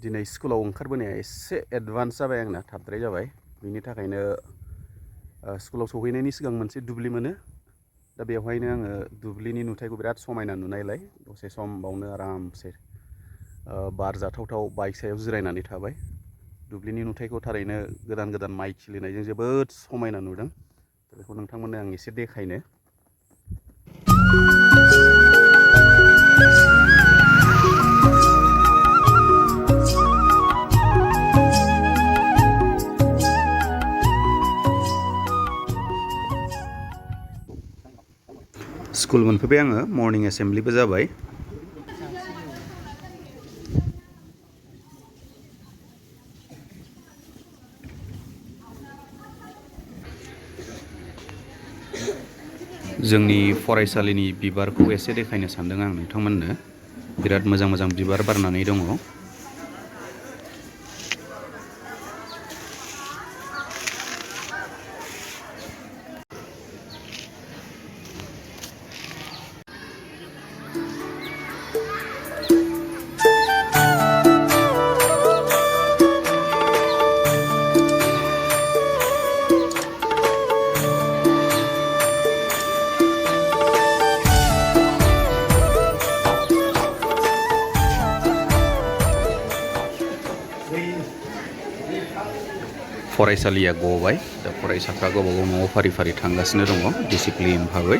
दिनै स्कुलाव ओंखारबोनाया एसे एडभान्स जाबाय आंना थाबद्राय जाबाय बिनि थाखायनो स्कुलाव सौहैनायनि सिगां मोनसे दुब्लि मोनो दा बेवहायनो आङो दुब्लिनि नुथायखौ बिराद समायना नुनायलाय दसे सम बावनो आरामसे बार जाथावथाव बाइक सायाव जिरायनानै थाबाय दुब्लिनि नुथायखौ थारैनो गोदान गोदान माइ खिलिनायजों जोबोद समायना नुदों बेखौ नोंथांमोननो आं एसे देखायनो स्कुल मोनफैबाय आङो मर्निं एसेम्ब्लिबो जाबाय जोंनि फरायसालिनि बिबारखौ एसे देखायनो सानदों आं नोंथांमोननो बिराद मोजां मोजां बिबार बारनानै दङ फरायसालिया गबाय दा फरायसाफ्रा गावबा गाव न'आव फारि फारि थांगासिनो दङ डिसिप्लिन भाबै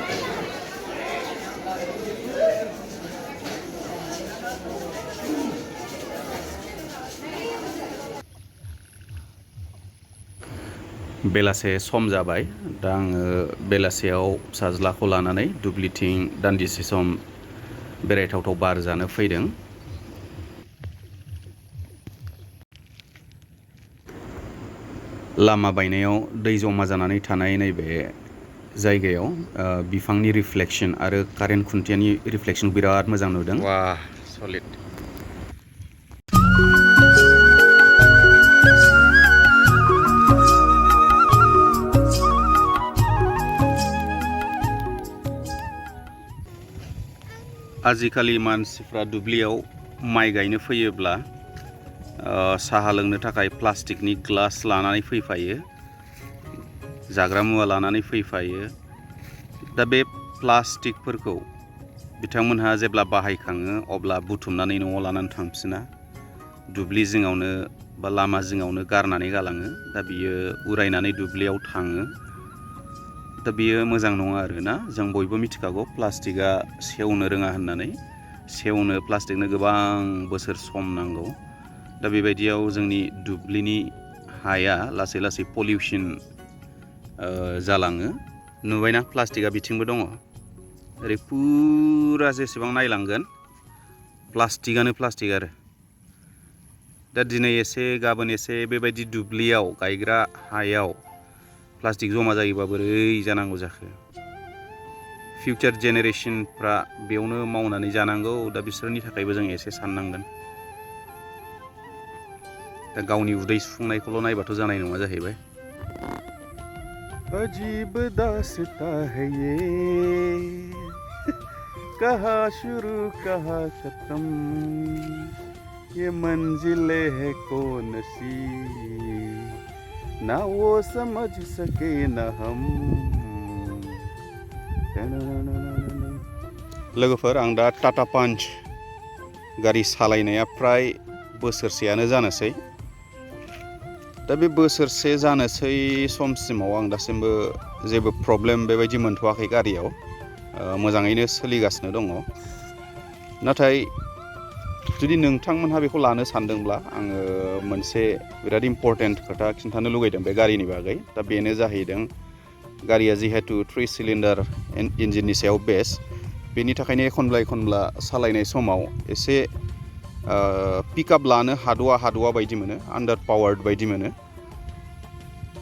बेलासे सम जाबाय दा आङो बेलासेयाव फिसाज्लाखौ लानानै दुब्लिथिं दान्दिसे सम बेरायथावथाव बार जानो फैदों लामा बायनायाव दै जमा जानानै थानाय नैबे जायगायाव बिफांनि रिफ्लेक्सन आरो कारेन्ट खुन्थियानि रिफ्लेक्सन बिराद मोजां नुदों वाह सलिड आजिखालि मानसिफ्रा दुब्लियाव माइ गायनो फैयोब्ला साहा लोंनो थाखाय प्लास्टिकनि ग्लास लानानै फैफायो जाग्रा मुवा लानानै फैफायो दा बे प्लास्टिकफोरखौ बिथांमोनहा जेब्ला बाहायखाङो अब्ला बुथुमनानै न'आव लानानै थांफिना दुब्लि जिङावनो बा लामा जिङावनो गारनानै गालाङो दा बियो उरायनानै दुब्लियाव थाङो दा बियो मोजां नङा आरोना जों बयबो मिथिखागौ प्लास्टिकआ सेवनो रोङा होननानै सेवनो प्लास्टिकनो गोबां बोसोर सम नांगौ दा बेबायदियाव जोंनि दुब्लिनि हाया लासै लासै पलिउसन जालाङो नुबायना प्लास्टिकआ बिथिंबो दङ ओरै फुरा जेसेबां नायलांगोन प्लास्टिकआनो प्लास्टिक आरो दा दिनै एसे गाबोन एसे बेबायदि दुब्लियाव गायग्रा हायाव प्लास्टिक जमा जायोबा बोरै जानांगौ जाखो फिउचार जेनेरेसनफ्रा बेयावनो मावनानै जानांगौ दा बिसोरनि थाखायबो जों एसे साननांगोन दा गावनि उदै सुफुंनायखौल' नायबाथ' जानाय नङा जाहैबाय अजीब दास्तां है ये कहाँ शुरू कहाँ खत्म ये मंजिलें है कौन सी ना वो समझ सके ना हम लोगोफोर आं दा टाटा पान्च गारि सालायनाया फ्राय बोसोरसेयानो जानोसै दा बे बोसोरसे जानोसै समसिमाव आं दासिमबो जेबो प्रब्लेम बेबायदि मोनथ'वाखै गारियाव मोजाङैनो सोलिगासिनो दङ नाथाय जुदि नोंथांमोनहा बेखौ लानो सानदोंब्ला आङो मोनसे बिराद इम्परटेन्ट खोथा खिन्थानो लुगैदों बे गारिनि बागै दा बेनो जाहैदों गारिया जिहेतु 3 सिलिन्डार इन्जिननि सायाव बेस बेनि थाखायनो एखनब्ला सालायनाय समाव एसे पिकआप लानो हादवा बायदि मोनो आन्डार पावार्ड बायदि मोनो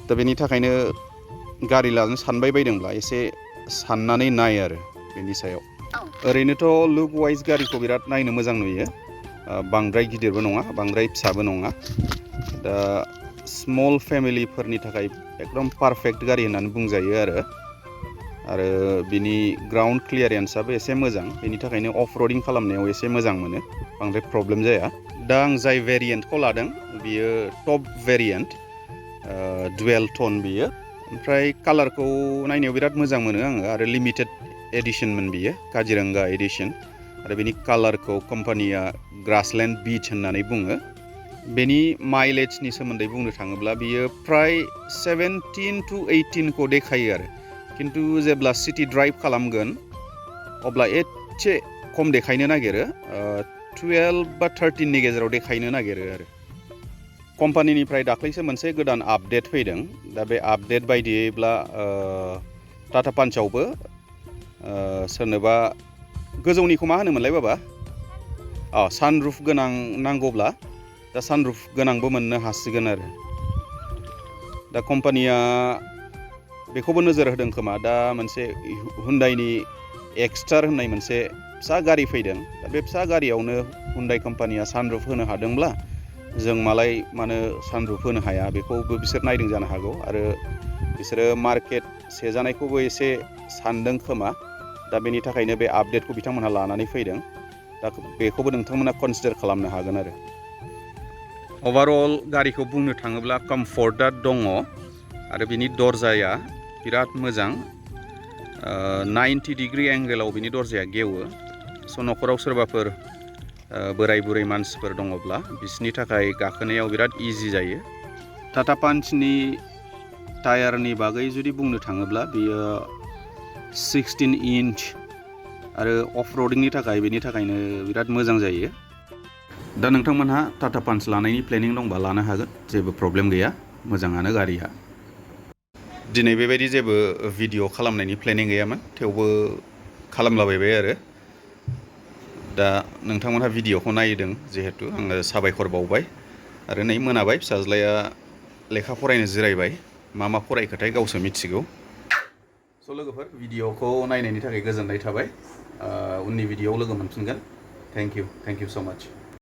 दा बेनि थाखायनो गारि लानो सानबाय बायदोंब्ला एसे साननानै नाय आरो बेनि सायाव ओरैनोथ' लुक वाइज गारिखौ बिराद नायनो मोजां नुयो बांद्राय गिदिरबो नङा बांद्राय फिसाबो नङा दा स्मल फेमिलिफोरनि थाखाय एकदम पारफेक्ट गारि होननानै बुंजायो आरो बिनि ग्राउन्ड क्लियारेन्सआबो एसे मोजां बेनि थाखायनो अफ रडिं खालामनायाव एसे मोजां मोनो बांद्राय प्रब्लेम जाया दा आं जाय भेरिएन्टखौ लादों बियो टप भेरिएन्ट डुवेल टन बियो ओमफ्राय कालारखौ नायनायाव बिराद मोजां मोनो आङो आरो लिमिटेड एडिशनमोन बियो काजिरंगा एडिशन आरो बेनि कालारखौ कम्पानिया ग्रासलेण्ड बीच होननानै बुङो बेनि माइलेजनि सोमोन्दै बुंनो थाङोब्ला बियो फ्राय 17 to 18 खौ देखायो आरो खिन्थु जेब्ला सिटी ड्राइभ खालामगोन अब्ला एसे खम देखायनो नागिरो 12 बा 13 नि गेजेराव देखायनो नागिरो आरो कम्पानिनिफ्राय दाख्लैसो मोनसे गोदान आपडेट फैदों दा बे आपडेट बायदियैब्ला टाटा पान्चआवबो सोरनोबा गोजौनिखौ मा होनोमोनलाय बाबा सानरुफ गोनां नांगौब्ला दा सानरुफ गोनांबो मोननो हासिगोन आरो दा कम्पानिया बेखौबो नोजोर होदों खोमा दा मोनसे हुन्डाइनि एक्सटार होननाय मोनसे फिसा गारि फैदों दा बे फिसा गारियावनो हुन्डाइ कम्पानिया सानरुफ होनो हादोंब्ला जों मालाय मानो सानरुफ होनो हाया बेखौबो बिसोर नायदों जानो हागौ आरो बिसोरो मार्केट सेजानायखौबो एसे सानदों खोमा दा बेनि थाखायनो बे आपडेटखौ बिथांमोनहा लानानै फैदों दा बेखौबो नोंथांमोना कनसिडार खालामनो हागोन आरो अभारअल गारिखौ बुंनो थाङोब्ला कम्फर्टआ दङ आरो बिनि दरजाया बिराद मोजां 90 डिग्री एंगेलाव बिनि दरजाया गेवो स' न'खराव सोरबाफोर बोराय बुरै मानसिफोर दङब्ला बिसोरनि थाखाय गाखोनायाव बिराद इजि जायो टाटा पान्चनि टायारनि बागै जुदि बुंनो थाङोब्ला बियो 16 इंच आरो अफ रडिंनि थाखाय बेनि थाखायनो बिराद मोजां जायो दा नोंथांमोनहा टाटा पान्च लानायनि प्लेनिं दंबा लानो हागोन जेबो प्रब्लेम गैया मोजाङानो गारिया दिनै बेबायदि जेबो भिडिअ खालामनायनि प्लेनिं गैयामोन थेवबो खालामलाबायबाय आरो दा नोंथांमोनहा भिडिअखौ नायदों जिहेतु आङो साबायखर बावबाय आरो नै मोनाबाय फिसाज्लाया लेखा फरायनो जिरायबाय मा फरायखोथाय गावसो मिथिगौ स' लोगोफोर भिडिअखौ नायनायनि थाखाय गोजोननाय थाबाय उननि भिडिअआव लोगो मोनफिनगोन थेंक इउ स' माच